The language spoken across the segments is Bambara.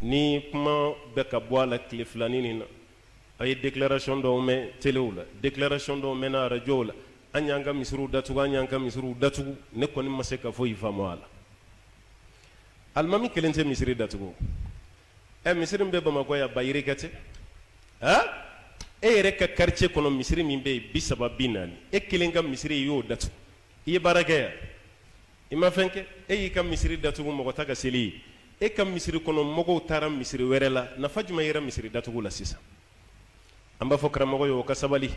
Ni kuma bɛ ka bɔ a la tile filanin nin na, a ye déclaration dɔw mɛn telew la, déclaration dɔw mɛnna arajow la, an y'an ka misiriw datugu, an y'an ka misiriw datugu, ne kɔni ma se ka foyi faamu a la. Alimami kelen tɛ misiri datugu. Ɛ misiri min bɛ Bamakɔ yan ba yirika tɛ? A e yɛrɛ ka quartier kɔnɔ misiri min bɛ yen 30 40, e kelen ka misiri i y'o datugu, i ye baara kɛ yan? I ma fɛn kɛ. E y'i ka misiri datugu mɔgɔ tɛ ka seli yen. E ka misiri kɔnɔ mɔgɔw taara misiri wɛrɛ la, nafa jumɛn yera misiri datugu la sisan? An b'a fɔ karamɔgɔ ye o ka sabali,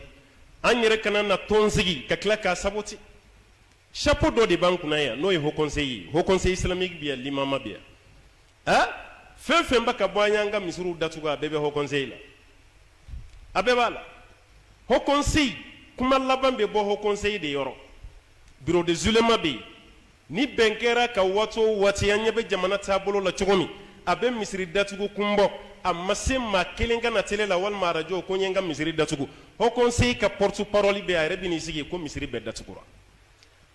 an yɛrɛ kana na tɔn sigi ka tila k'a saboter. Chapeau dɔ de b'an kunna yan n'o ye haut conseil ye. Haut conseil islamique bɛ yan, limama bɛ yan. A fɛn fɛn bɛ ka bɔ an y'an ka misiriw datugu, a bɛɛ bɛ haut conseil la, a bɛɛ b'a la. Haut conseil kuma laban bɛ bɔ haut conseil de yɔrɔ. Bureau des ulémas bɛ yen. Ni bɛn kɛra ka waati o waati, an ɲɛ bɛ jamana taabolo la cogo min, a bɛ misiri datugu kun bɔ. A ma se maa kelen ka na télé la walima arajo ko n ye n ka misiri datugu. Haut conseil ka porte parole bɛ yen, a yɛrɛ bɛ n'i sigi ko misiri bɛɛ datugura.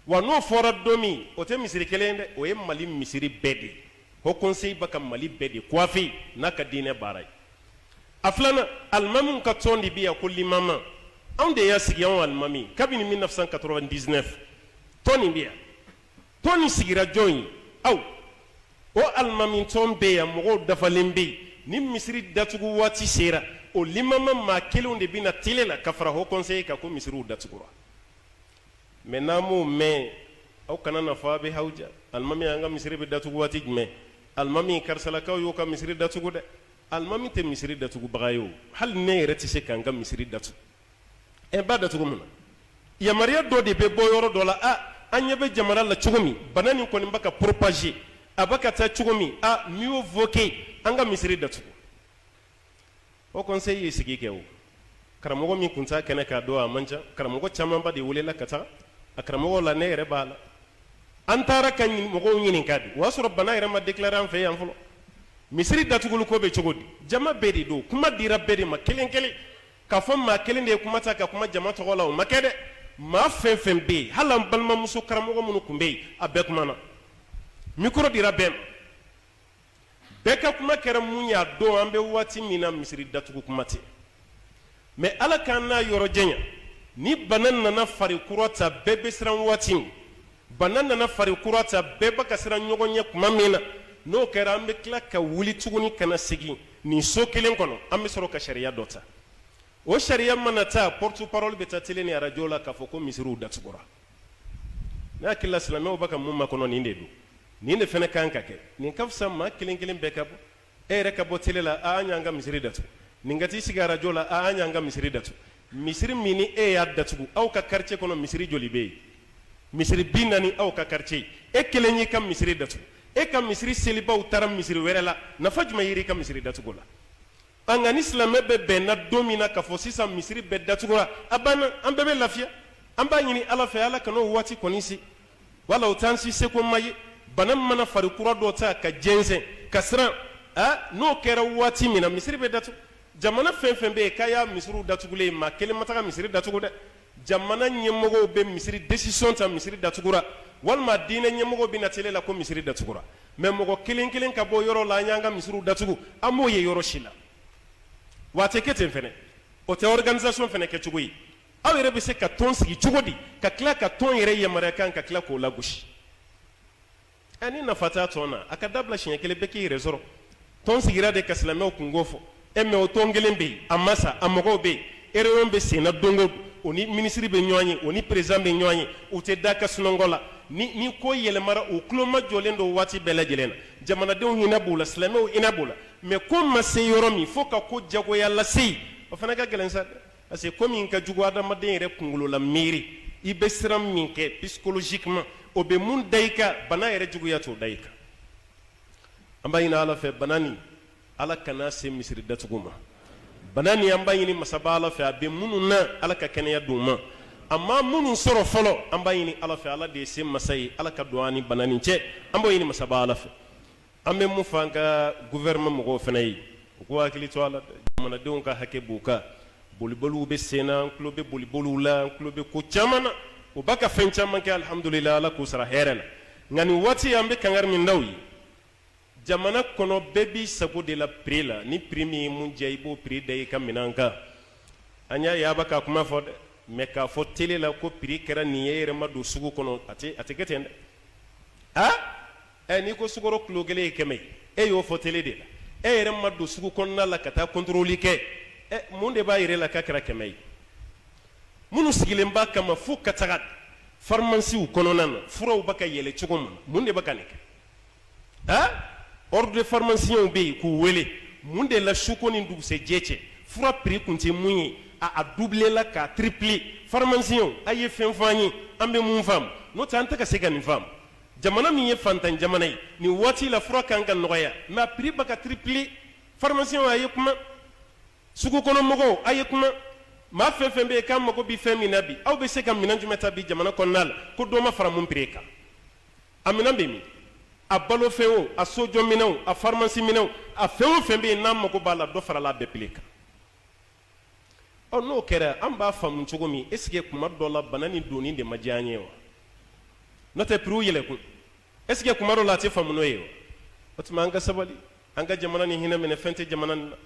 Wa n'o fɔra don min, o tɛ misiri kelen dɛ, o ye Mali misiri bɛɛ de ye. Haut conseil bɛ ka Mali bɛɛ de coiffer n'a ka diinɛ baara ye. A filanan, alimamiw ka tɔn de bɛ yan ko limama. Anw de y'a sigi, anw alimami, kabini 1999 tɔn nin bɛ yan. Tɔn nin sigira jɔn ye? Aw. O alimami tɔn bɛ yan, mɔgɔw dafalen bɛ yen. Ni misiri datugu waati sera, o limama maa kelenw de bɛ na télé la ka fara haut conseil kan ko misiriw datugura. Mais n'an m'o mɛn, aw kana na fɔ a bɛ hawuja. Alimami, an ka misiri bɛ datugu waati jumɛn? Alimami, karisalakaw y'u ka misiri datugu dɛ. Alimami tɛ misiri datugubaga ye o. Hali ne yɛrɛ tɛ se k'an ka misiri datugu. Ɛ b'a datugu mun na? Yamaruya dɔ de bɛ bɔ yɔrɔ dɔ la. A an ɲɛ bɛ jamana la cogo min, bana nin kɔni bɛ ka propager, a bɛ ka taa cogo min, a mieux vaut que an ka misiri datugu. Haut conseil ye sigi kɛ o karamɔgɔ min tun t'a kɛnɛ k'a dɔn, a man ca. Karamɔgɔ camanba de welela ka taa a karamɔgɔ la, ne yɛrɛ b'a la. An taara ka mɔgɔw ɲininka de, o y'a sɔrɔ bana yɛrɛ ma déclarer an fɛ yan fɔlɔ. Misiri datuguli ko bɛ cogo di? Jama bɛɛ de don, kuma dira bɛɛ de ma kelen kelen. K'a fɔ maa kelen de ye kuma ta ka kuma jama tɔgɔ la, o ma kɛ dɛ. Maa fɛn fɛn bɛ yen, hali an balimamuso karamɔgɔ minnu tun bɛ yen, a bɛɛ kumana, micro dira bɛɛ ma. Bɛɛ ka kuma kɛra mun ye a don? An bɛ waati min na, misiri datugu kuma tɛ. Mais Ala k'an n'a yɔrɔ janya, ni bana nana fari kura ta, bɛɛ bɛ siran waati min, bana nana fari kura ta, bɛɛ bɛ ka siran ɲɔgɔn ɲɛ tuma min na, n'o kɛra, an bɛ tila ka wuli tuguni ka na segin nin so kelen kɔnɔ. An bɛ sɔrɔ ka sariya dɔ ta. O sariya mana ta, porte parole bɛ taa télé ni arajo la k'a fɔ ko misiriw datugura. Ne hakili la, silamɛw bɛ ka mun makɔnɔ, nin de don, nin de fana kan ka kɛ. Nin ka fisa maa kelen kelen bɛɛ ka bɔ, e yɛrɛ ka bɔ télé la, a an y'an ka misiri datugu, nin ka t'i sigi arajo la, a an y'an ka misiri datugu. Misiri min ni e y'a datugu, aw ka quartier kɔnɔ misiri joli bɛ yen? Misiri 40 aw ka quartier, e kelen y'i ka misiri datugu, e ka misiri selibaw taara misiri wɛrɛ la, nafa jumɛn yer'i ka misiri datugu la? Nka ni silamɛ bɛɛ bɛnna don min na k'a fɔ sisan misiri bɛɛ datugura, a banna, an bɛɛ bɛ lafiya. An b'a ɲini Ala fɛ, Ala kana o waati kɔni se. Wala o t'an si seko ma ye. Bana mana fari kura dɔ ta ka jɛnsɛn ka siran, a n'o kɛra waati min na, misiri bɛ datugu. Jamana fɛn fɛn bɛ yen k'a y'a misiriw datugulen ye, maa kelen ma taga misiri datugu dɛ. Jamana ɲɛmɔgɔw bɛ misiri décision ta, misiri datugura, walima diinɛ ɲɛmɔgɔw bɛ na télé la ko misiri datugura. Mais mɔgɔ kelen kelen ka bɔ yɔrɔ la, an y'an ka misiriw datugu, an m'o ye yɔrɔ si la. Wa a tɛ kɛ ten fɛnɛ, o tɛ organisation fɛnɛ kɛcogo ye. Aw yɛrɛ bɛ se ka tɔn sigi cogo di ka tila ka tɔn yɛrɛ yamaruya kan ka tila k'o lagosi? Ɛ ni nafa t'a tɔn na, a ka dabila siɲɛ kelen, bɛɛ k'i yɛrɛ sɔrɔ. Tɔn sigira de ka silamɛw kunko fɔ. Ɛ mais o tɔn kelen bɛ yen, a ma sa, a mɔgɔw bɛ yen, réunion bɛ sen na don o don, o ni minisiri bɛ ɲɔgɔn ye, o ni président bɛ ɲɔgɔn ye, u tɛ da ka sunɔgɔ la. Ni ko yɛlɛmara, u tulomajɔlen don waati bɛɛ lajɛlen na. Jamanadenw hinɛ b'u la, silamɛw hinɛ b'u la. Mais ko ma se yɔrɔ min fo ka ko jagoya lase yen, o fana ka gɛlɛn sa dɛ. Parce que ko min ka jugu adamaden yɛrɛ kunkolo la miiri, i bɛ siran min kɛ psychologiquement, o bɛ mun da i kan, bana yɛrɛ juguya t'o da i kan. An b'a ɲini Ala fɛ, bana nin, Ala kana se misiri datugu ma. Bana nin, an b'a ɲini masaba Ala fɛ, a bɛ minnu na, Ala ka kɛnɛya d'u ma. A ma minnu sɔrɔ fɔlɔ, an b'a ɲini Ala fɛ, Ala de ye se masa ye, Ala ka don an ni bana nin cɛ. An b'o ɲini masaba Ala fɛ. An bɛ mun fɔ an ka gouvernement mɔgɔw fana ye, u k'u hakili to a la, jamanadenw ka hakɛ b'u kan. Boliboliw bɛ sen na, an tulo bɛ boliboliw la, an tulo bɛ ko caman na, u b'a ka fɛn caman kɛ, alihamudulila, Ala k'u sara hɛrɛ la. Nka nin waati, an bɛ kangari min da u ye. Jamana kɔnɔ bɛɛ b'i sago de la prix la. Ni prix min ye mun diya, i b'o prix da i ka minɛn kan. An y'a ye a bɛ ka kuma fɔ dɛ, mais k'a fɔ télé la ko prix kɛra nin ye, e yɛrɛ ma don sugu kɔnɔ, a tɛ kɛ ten dɛ. A ɛ, n'i ko sukaro kilo kelen ye 100 ye, e y'o fɔ télé de la, e yɛrɛ ma don sugu kɔnɔna la ka taa contrôle kɛ. Ɛ, mun de b'a yɛrɛ la k'a kɛra 100 ye? Minnu sigilen b'a kama fo ka taga pharmacie kɔnɔna na, furaw bɛ ka yɛlɛ cogo min, mun de bɛ ka nin kɛ? Ah, ordre de pharmaciens bɛ yen k'u wele, mun de la suko ni dugusɛjɛ cɛ, fura prix kun tɛ mun ye, a doublé la k'a triplé? Pharmaciens, a ye fɛn fɔ an ye, an bɛ mun faamu? N'o tɛ, an tɛ ka se ka nin faamu. Jamana min ye fantan jamana ye, nin waati la fura kan ka nɔgɔya, mais a prix bɛ ka triplé. Pharmaciens, a ye kuma. Sugu kɔnɔ mɔgɔw, a ye kuma. Maa fɛn fɛn bɛ yen k'an mago bɛ fɛn min na bi, aw bɛ se ka minɛn jumɛn ta bi jamana kɔnɔna la ko dɔ ma fara mun prix kan? A minɛn bɛ min? A balofɛn o, a sojɔ minɛnw, a pharmacie minɛnw, a fɛn o fɛn bɛ yen n'an mago b'a la, dɔ farala a bɛɛ prix kan. Ɔ, n'o kɛra, an b'a faamu cogo min? Est ce que kuma dɔ la bana ni donni de ma diya an ye wa? N'o tɛ prix yɛlɛ kun, est ce que kuma dɔ la a tɛ faamu n'o ye wa? O tuma an ka sabali, an ka jamana ni hinɛ minɛ. Fɛn tɛ jamana nin na.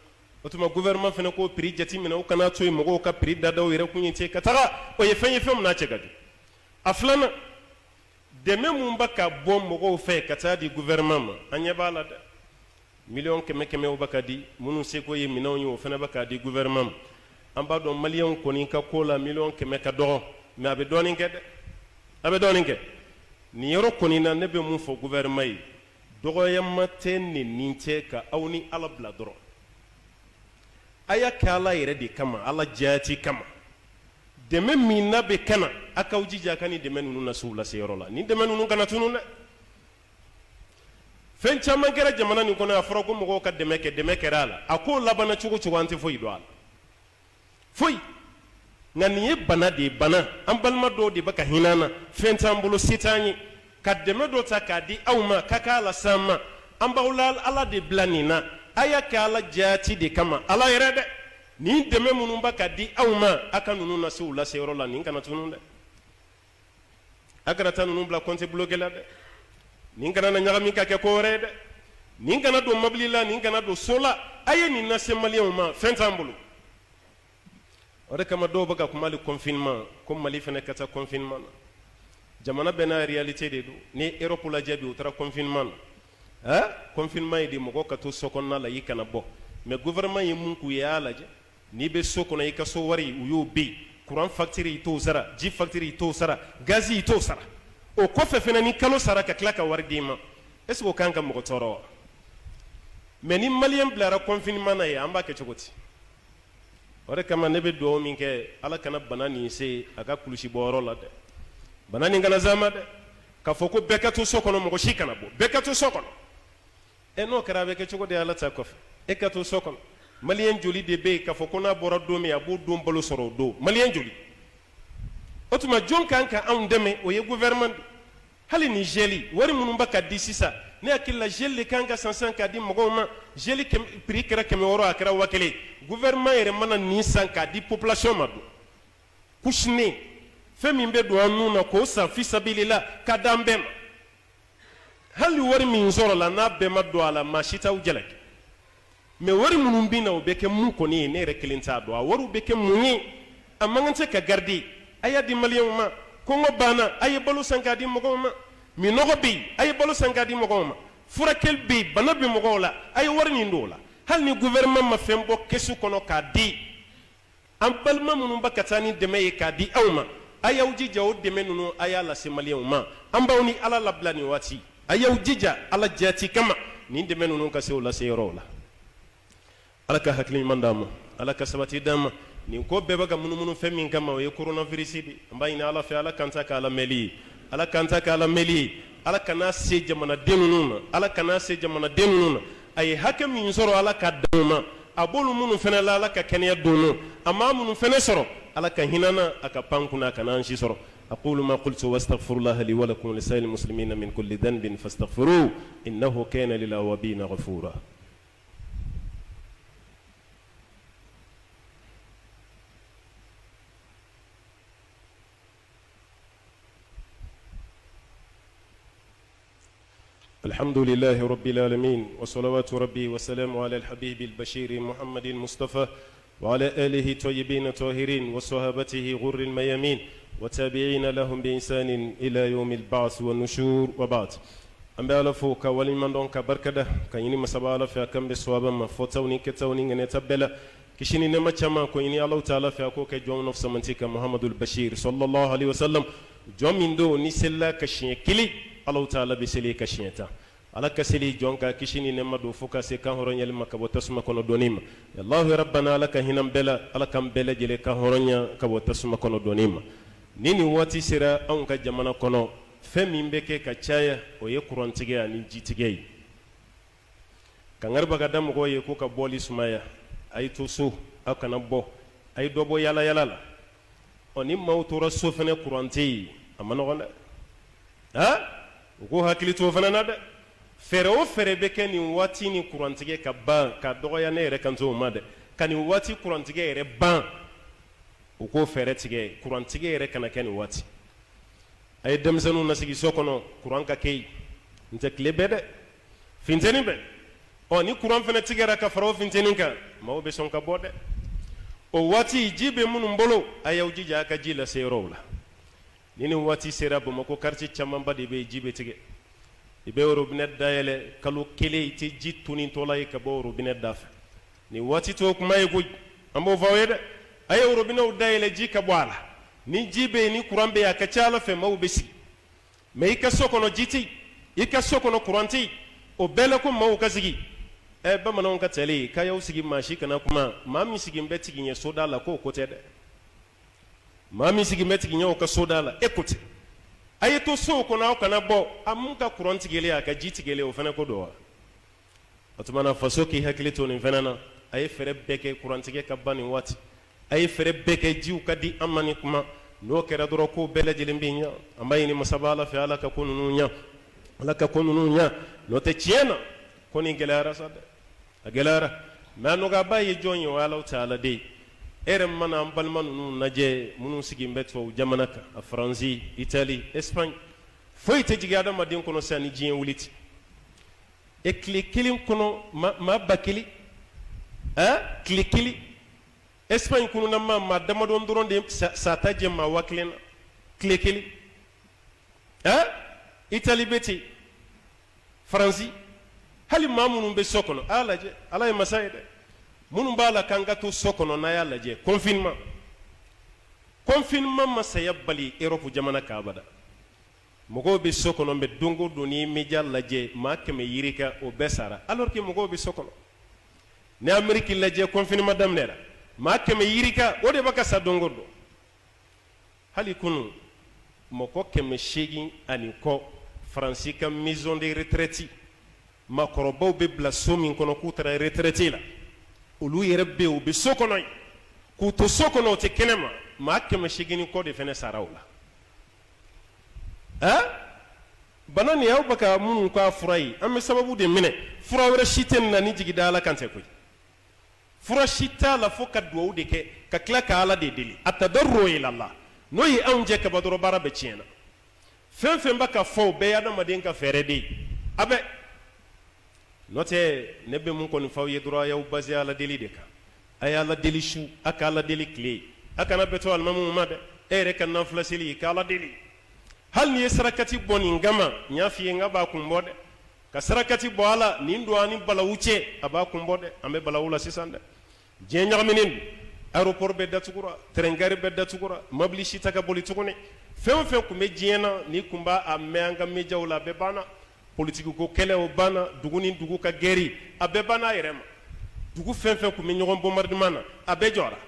O tuma gouvernement fana k'o prix jate minɛ, o kana to yen mɔgɔw ka prix dadaw yɛrɛ kun ye ten ka taga. O ye fɛn ye, fɛn min n'a cɛ ka jugu. A filanan, dɛmɛ mun bɛ ka bɔ mɔgɔw fɛ ka taa di gouvernement ma, an ɲɛ b'a la dɛ, miliyɔn kɛmɛ kɛmɛw bɛ ka di. Minnu seko ye minɛnw ye, o fana bɛ k'a di gouvernement ma. An b'a dɔn maliyɛnw kɔni ka ko la, 100 miliyɔn ka dɔgɔ, mais a bɛ dɔɔnin kɛ dɛ, a bɛ dɔɔnin kɛ. Nin yɔrɔ kɔni na, ne bɛ mun fɔ gouvernement ye? Dɔgɔyama tɛ nin tɛ ka aw ni Ala bila dɔrɔn. A y'a kɛ Ala yɛrɛ de kama, Ala jaati kama. Dɛmɛ min n'a bɛ ka na, a k'aw jija a ka nin dɛmɛ ninnu lase u lase yɔrɔ la. Nin dɛmɛ ninnu kana tunun dɛ. Fɛn caman kɛra jamana nin kɔnɔ, a fɔra ko mɔgɔw ka dɛmɛ kɛ, dɛmɛ kɛra a la, a k'o labanna cogo cogo, an tɛ foyi dɔn a la, foyi. Nka nin ye bana de ye, bana, an balima dɔw de bɛ ka hinɛ an na, fɛn t'an bolo, se t'an ye ka dɛmɛ dɔ ta k'a di aw ma k'a k'a las'an ma. An b'aw la Ala de bila nin na. A y'a kɛ Ala jaati de kama, Ala yɛrɛ dɛ. Nin dɛmɛ minnu bɛ ka di aw ma, a ka ninnu lase u lase yɔrɔ la. Nin kana tunun dɛ. A kana taa ninnu bila compte bloqué la dɛ. Nin kana na ɲagami ka kɛ ko wɛrɛ ye dɛ. Nin kana don mobili la, nin kana don so la. A ye nin lase maliyɛnw ma, fɛn t'an bolo. O de kama dɔw bɛ ka kuma hali confinement, ko Mali fana ka taa confinement na. Jamana bɛɛ n'a réalité de don. Ni Europe lajɛ bi, u taara confinement na. Hein, confinement ye de mɔgɔ ka to so kɔnɔna la, i kana bɔ. Mais gouvernement ye mun k'u ye? A y'a lajɛ, n'i bɛ so kɔnɔ, i ka so wari, u y'o bɛ yen, courant facture i t'o sara, ji facture i t'o sara, gaz i t'o sara. O kɔfɛ fana, ni kalo sara, ka tila ka wari d'i ma. Est ce que o kan ka mɔgɔ tɔɔrɔ wa? Mais ni maliyɛn bilara confinement na yen, an b'a kɛ cogo di? O de kama ne bɛ dugawu min kɛ, Ala kana bana nin se a ka kulusi bɔyɔrɔ la dɛ. Bana nin kana s'an ma dɛ, k'a fɔ ko bɛɛ ka to so kɔnɔ, mɔgɔ si kana bɔ, bɛɛ ka to so kɔnɔ. Ɛ, n'o kɛra, a bɛ kɛ cogo di? Ala ta kɔfɛ, e ka to so kɔnɔ, maliyɛn joli de bɛ yen k'a fɔ ko n'a bɔra don min, a b'o don balo sɔrɔ o don? Maliyɛn joli? O tuma jɔn kan ka anw dɛmɛ? O ye gouvernement de. Hali ni gel wari minnu bɛ ka di sisan, ne hakili la gel de kan ka san sisan k'a di mɔgɔw ma. Gel prix kɛra 600, a kɛra 1000. Gouvernement yɛrɛ mana nin san k'a di population ma don, cache-nez, fɛn min bɛ don an nun na, k'o san fisabilila ka d'an bɛɛ ma. Hali wari min sɔrɔla, n'a bɛɛ ma don a la, maa si t'aw jalaki. Mais wari minnu bɛ na, o bɛ kɛ mun kɔni ye, ne yɛrɛ kelen t'a dɔn. A wariw bɛ kɛ mun ye? A man kan tɛ ka garder. A y'a di maliyɛnw ma. Kɔngɔ banna, a ye balo san k'a di mɔgɔw ma. Minɔgɔ bɛ yen, a ye balo san k'a di mɔgɔw ma. Furakɛli bɛ yen, bana bɛ mɔgɔw la, a ye wari nin don o la. Hali ni gouvernement ma fɛn bɔ kɛsu kɔnɔ k'a di an balima minnu bɛ ka taa ni dɛmɛ ye k'a di aw ma, a y'aw jija o dɛmɛ ninnu, a y'a lase maliyɛnw ma. An b'aw ni Ala labila nin waati. A y'aw jija Ala jati kama, nin dɛmɛ ninnu ka se o lase yɔrɔw la. Ala ka hakili ɲuman d'an ma, Ala ka sabati d'an ma. Nin ko bɛɛ bɛ ka munumunu fɛn min kama, o ye coronavirus de. An b'a ɲini Ala fɛ, Ala k'an ta k'a la mɛnli ye, Ala k'an ta k'a la mɛnli ye. Ala kana se jamanaden ninnu ma, Ala kana se jamanaden ninnu na. A ye hakɛ min sɔrɔ, Ala ka d'u ma. A b'olu minnu fana la, Ala ka kɛnɛya don n'u a maa minnu fana sɔrɔ, Ala ka hinɛ na, a ka pan kunna, a kana an si sɔrɔ. أقول ما قلت واستغفر الله لي ولكم ولسائر المسلمين من كل ذنب فاستغفروه إنه كان للأوابين غفورا. الحمد لله رب العالمين وصلوات ربي وسلام على الحبيب البشير محمد المصطفى وعلى آله الطيبين الطاهرين وصحابته غر الميامين وتابعين لهم بإحسان إلى يوم البعث والنشور وبعد an bɛ ala fo ka waleɲuman dɔn ka barikada ka ɲini masaba ala fɛ a k'an bɛn sawaba ma fɔtaw ni kɛtaw ni ŋaniyata bɛɛ la kisi ni nɛɛma caman ko ɲini ala taala fɛ a k'o kɛ jɔn na fisamanti kan muhamadul bashir sallallahu alaihi wasallam jɔn min don n'i selila kan siɲɛ kelen ala taala bɛ seli kan siɲɛ tan ala ka seli jɔn kan kisi ni nɛɛma don fo ka se kan hɔrɔnyali ma ka bɔ tasuma kɔnɔ donni ma alahu rabbana ala ka hinɛ bɛɛ la ala k'an bɛɛ lajɛlen kan hɔrɔnya ka bɔ tasuma kɔnɔ donni ma ni nin waati sera anw ka jamana kɔnɔ fɛn min bɛ kɛ ka caya o ye kurantigɛ ani jitigɛ ye kangari bɛ ka da mɔgɔw ye ko ka bɔli sumaya a ye to so aw kana bɔ a ye dɔ bɔ yaala yaala la ɔ ni maaw tora so fana kuran tɛ yen a man nɔgɔn dɛ aa u k'u hakili to o fana na dɛ fɛɛrɛ o fɛɛrɛ bɛ kɛ nin waati ni kurantigɛ ka ban ka dɔgɔya ne yɛrɛ kan t'o ma dɛ ka nin waati kurantigɛ yɛrɛ ban u k'o fɛɛrɛ tigɛ kurantigɛ yɛrɛ kana kɛ nin waati a ye denmisɛnninw nasigi so kɔnɔ kuran ka kɛ yen n tɛ tile bɛɛ dɛ funteni bɛ ɔ ni kuran fana tigɛra ka fara o funteni kan maaw bɛ sɔn ka bɔ dɛ o waati ji bɛ minnu bolo a y'aw jija a ka ji lase yɔrɔw la ni nin waati sera bamakɔ quartier camanba de bɛ yen ji bɛ tigɛ i bɛ robinet dayɛlɛ kalo kelen i tɛ ji tunitɔla ye ka bɔ robinet da fɛ nin waati t'o kuma ye koyi an b'o fɔ aw ye dɛ a ye robinetw dayɛlɛ ji ka bɔ a la ni ji bɛ yen ni kuran bɛ yen a ka ca ala fɛ maaw bɛ sigi mais i ka so kɔnɔ ji tɛ yen i ka so kɔnɔ kuran tɛ yen o bɛɛ la ko maaw ka sigi ɛ bamananw ka tali k'a y'aw sigi maa si kana kuma maa min sigi bɛ tigiɲɛ soda la k'o ko tɛ dɛ maa min sigi bɛ tigiɲɛw ka soda la e ko tɛ a ye to sow kɔnɔ aw kana bɔ a mun ka kuran tigɛlen a ka ji tigɛlen o fana ko don wa o tuma na faso k'i hakili to nin fana na a ye fɛɛrɛ bɛɛ kɛ kurantigɛ ka ban nin waati a ye fɛɛrɛ bɛɛ kɛ jiw ka di an ma ni kuma n'o kɛra dɔrɔn ko bɛɛ lajɛlen bɛ ɲɛ an b'a ɲini masaba ala fɛ ala ka ko ninnu ɲɛ ala ka ko ninnu ɲɛ n'o tɛ tiɲɛ na ko nin gɛlɛyara sa dɛ a gɛlɛyara mais a nɔgɔyaba ye jɔn ye o ye Alahu taala de ye e yɛrɛ mana an balima ninnu lajɛ minnu sigilen bɛ tubabu jamana kan a Faransi Itali Espagne foyi tɛ jigin adamaden kɔnɔ sisan ni diɲɛ wuli tɛ e tile kelen kɔnɔ maa 1000 ɛ tile kelen Espagne kununama maa damadɔ dɔrɔn de sata jɛ maa 1000 na tile kelen ɛ Itali bɛ ten Faransi hali maa minnu bɛ so kɔnɔ a y'a lajɛ Ala ye masa ye dɛ minnu b'a la k'an ka to so kɔnɔ n'a y'a lajɛ confinement confinement ma saya bali Europe jamana kan abada mɔgɔw bɛ so kɔnɔ mais don o don n'i ye média lajɛ maa kɛmɛ yirika o bɛɛ sara alors que mɔgɔw bɛ so kɔnɔ ni Amérique lajɛ confinement daminɛra maa kɛmɛ yirika o de bɛ ka sa don o don hali kunun mɔgɔ 800 ani kɔ Faransi ka maison de retraite maakɔrɔbaw bɛ bila so min kɔnɔ k'u taara retraite la olu yɛrɛ bɛ yen u bɛ so kɔnɔ yen k'u to so kɔnɔ u tɛ kɛnɛ ma maa 800 ni kɔ de fana sara o la ɛ bana nin aw bɛ ka minnu k'a fura ye an bɛ sababu de minɛ fura wɛrɛ si tɛ nin na ni jigi da Ala kan tɛ koyi fura si t'a la fo ka dugawu de kɛ ka tila ka Ala de deli a tadarru ilallah n'o ye anw jɛ kaban dɔrɔn baara bɛɛ tiɲɛna fɛn fɛn bɛ ka fɔ o bɛɛ ye adamaden ka fɛɛrɛ de ye a bɛɛ n'o tɛ ne bɛ mun kɔni f'aw ye dɔrɔn a y'aw baser Ala deli de kan a ye Ala deli su a ka Ala deli tile a kana bɛɛ to alimamuw ma dɛ e yɛrɛ ka nafila seli i ka Ala deli hali n'i ye sarakati bɔ nin kama n y'a f'i ye n k'a b'a kun bɔ dɛ ka sarakati bɔ ala nin don an ni balawu cɛ a b'a kun bɔ dɛ an bɛ balawu la sisan dɛ diɲɛ ɲagaminen don aéroport bɛɛ datugura train gare bɛɛ datugura mobili si tɛ ka boli tuguni fɛn o fɛn tun bɛ diɲɛ na n'i tun b'a mɛn an ka médiaw la a bɛɛ banna politiki ko kɛlɛ o banna dugu ni dugu ka guerre a bɛɛ banna a yɛrɛ ma dugu fɛn fɛn tun bɛ ɲɔgɔn bombardement na a bɛɛ jɔra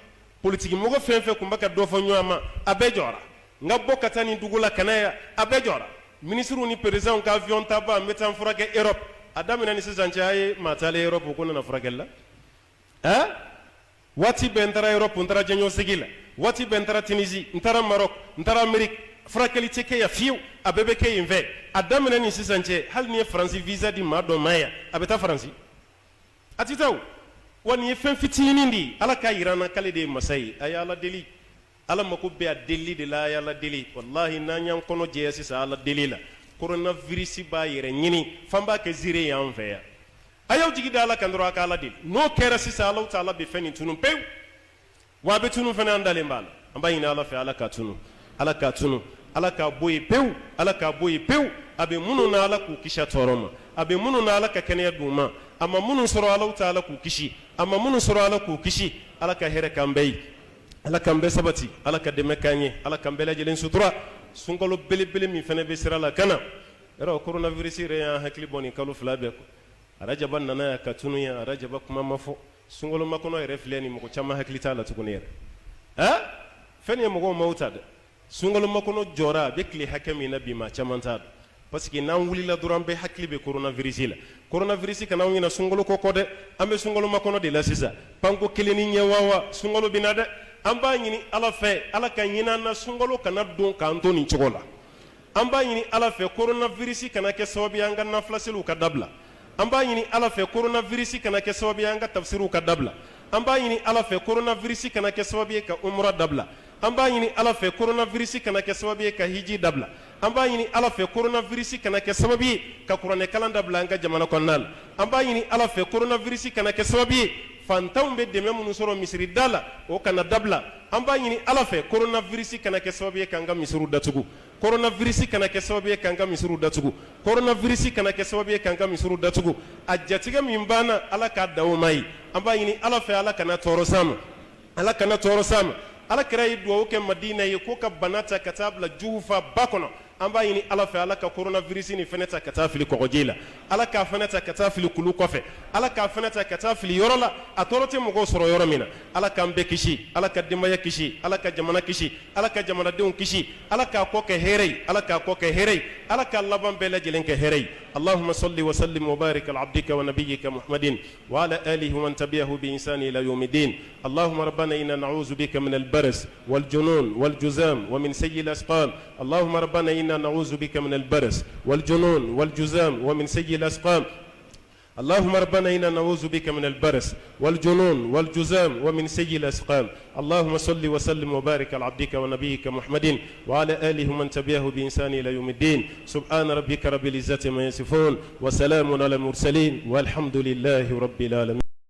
politiki mɔgɔ fɛn fɛn tun bɛ ka dɔ fɔ ɲɔgɔn ma a bɛɛ jɔra n ka bɔ ka taa nin dugu la ka na yan a bɛɛ jɔra minisiriw ni présidents ka avion taba n bɛ taa n furakɛ Europe a daminɛ ni sisan cɛ a ye maa taalen Europe ko nana furakɛli la ɛ waati bɛɛ n taara Europe n taara jɛɲɔgɔnsigi la waati bɛɛ n taara Tunisie n taara Maroc n taara Amérique furakɛli tɛ kɛ yan fiyewu a bɛɛ bɛ kɛ yen fɛ a daminɛ ni sisan cɛ hali n'i ye Faransi visa di maa dɔ ma yan a bɛ taa Faransi a tɛ taa o wa nin ye fɛn fitinin de ye Ala k'a jira an na k'ale de ye masa ye a ye Ala deli Ala mako bɛ a deli de la a ye Ala deli walahi n'an y'an kɔnɔ jɛya sisan Ala deli la coronavirus b'a yɛrɛ ɲini f'an b'a kɛ ziiri ye an fɛ yan. A y'aw jigi da Ala kan dɔrɔn a ka Ala deli. N'o kɛra sisan Alahu taala bɛ fɛn nin tunun pewu. Wa a bɛ tunun fana an dalen b'a la. An b'a ɲini Ala fɛ Ala k'a tunun, Ala k'a tunun, Ala k'a bɔ yen pewu, Ala k'a bɔ yen pewu. A bɛ minnu na Ala k'u kisi a tɔɔrɔ ma, a bɛ minnu na Ala ka kɛnɛya d'u ma, a ma minnu sɔrɔ Alahu taala k'u kisi, a ma minnu sɔrɔ Ala k'u kisi. Ala ka hɛrɛ k'an bɛɛ ye, Ala k'an bɛɛ sabati, Ala ka dɛmɛ k'an ye, Ala k'an bɛɛ lajɛlen sutura. Sunkalo belebele min fana bɛ sira la ka na, yɔrɔ coronavirus yɛrɛ y'an hakili bɔ nin kalo fila bɛɛ kɔ. Arajaba nana yan ka tunun yan, arajaba kuma ma fɔ. Sunkalo makɔnɔ yɛrɛ filɛ nin mɔgɔ caman hakili t'a la tuguni yɛrɛ. Ɛ fɛn ye mɔgɔw maaw ta dɛ. Sunkalo makɔnɔ jɔra a bɛ tile hakɛ min na bi maa caman t'a dɔn. Parce que n'an wulila dɔrɔn an bɛɛ hakili bɛ coronavirus la. Coronavirus kana anw ɲina sunkalo kɔ dɛ. An bɛ sunkalo makɔnɔ de la sisan. Panko kelen ni ɲɛ wawa sunkalo bɛ na dɛ. An b'a ɲini Ala fɛ Ala ka hinɛ an na sunkalo kana don k'an to nin cogo la. An b'a ɲini Ala fɛ coronavirus kana kɛ sababu ye an ka nafilaseliw ka dabila. An b'a ɲini Ala fɛ coronavirus kana kɛ sababu ye an ka tafsiriw ka dabila. An b'a ɲini Ala fɛ coronavirus kana kɛ sababu ye ka umra dabila. An b'a ɲini Ala fɛ coronavirus kana kɛ sababu ye ka hiji dabila. An b'a ɲini Ala fɛ coronavirus kana kɛ sababu ye ka kuranɛkalan dabila an ka jamana kɔnɔna la. An b'a ɲini Ala fɛ coronavirus kana kɛ sababu ye fantanw bɛ dɛmɛ minnu sɔrɔ misiri da la, o kana dabila. An b'a ɲini Ala fɛ coronavirus kana kɛ sababu ye k'an ka misiriw datugu. Coronavirus kana kɛ sababu ye k'an ka misiriw datugu. Coronavirus kana kɛ sababu ye k'an ka misiriw datugu. A jatigɛ min banna Ala k'a dan o ma ye. An b'a ɲini Ala fɛ Ala kana tɔɔrɔ s'an ma. Ala kana tɔɔrɔ s'an ma. Ala kira ye dugawu kɛ Madina ye ko ka bana ta ka taa bila Juhufa ba kɔnɔ. An b'a ɲini Ala fɛ Ala ka coronavirus nin fana ta ka taa fili kɔgɔji la. Ala k'a fana ta ka taa fili kulu kɔfɛ. Ala k'a fana ta ka taa fili yɔrɔ la a tɔɔrɔ tɛ mɔgɔw sɔrɔ yɔrɔ min na. Ala k'an bɛɛ kisi. Ala ka denbaya kisi. Ala ka jamana kisi. Ala ka jamanadenw kisi. Ala k'a kɔ kɛ hɛrɛ ye. Ala k'a kɔ kɛ hɛrɛ ye. Ala k'a laban bɛɛ lajɛlen kɛ hɛrɛ ye. Allahumma salli wa sallim wa barik ala abdika wa nabiyyika Muhammadin wa ala alihi wa man tabi'ahu bi ihsani ila yawmiddin. Allahumma rabbana inna na'udhu bika min al-baras wal junun wal juzam wa min sayyi al-asqam. Allahumma rabbana inna na'udhu bika min al-baras wal junun wal juzam wa min sayyi al-asqam. اللهم ربنا إنا نعوذ بك من البرس والجنون والجزام ومن سيء الأسقام. اللهم صل وسلم وبارك على عبدك ونبيك محمد وعلى آله ومن تبعه بإحسان إلى يوم الدين. سبحان ربك رب العزة ما يصفون وسلام على المرسلين والحمد لله رب العالمين.